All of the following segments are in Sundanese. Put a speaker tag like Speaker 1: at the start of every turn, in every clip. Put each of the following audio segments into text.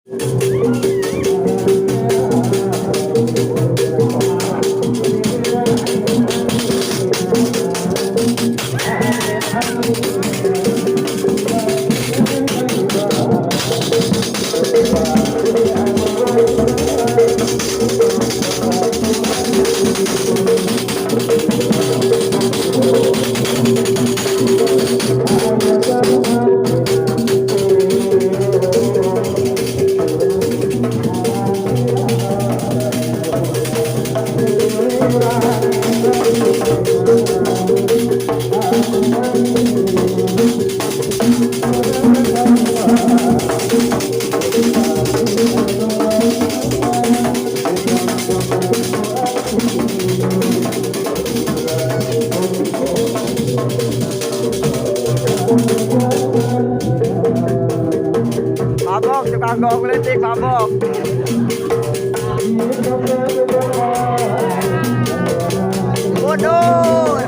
Speaker 1: Mabok, tukang gong leutik mabok. Mundur.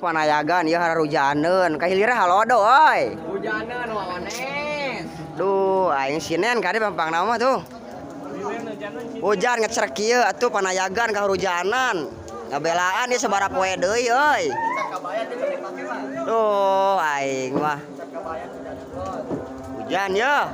Speaker 1: Panayagan ieu hararujaneun ka hilir halodo euy.
Speaker 2: Hujaneun wawanes.
Speaker 1: Duh, aing sinen kade pampangna mah tuh. Hujan ngecerek kieu atuh panayagan kahujanan. Ngabelaan ieu sabaraha poe deui euy. Duh, aing mah. Hujan ya.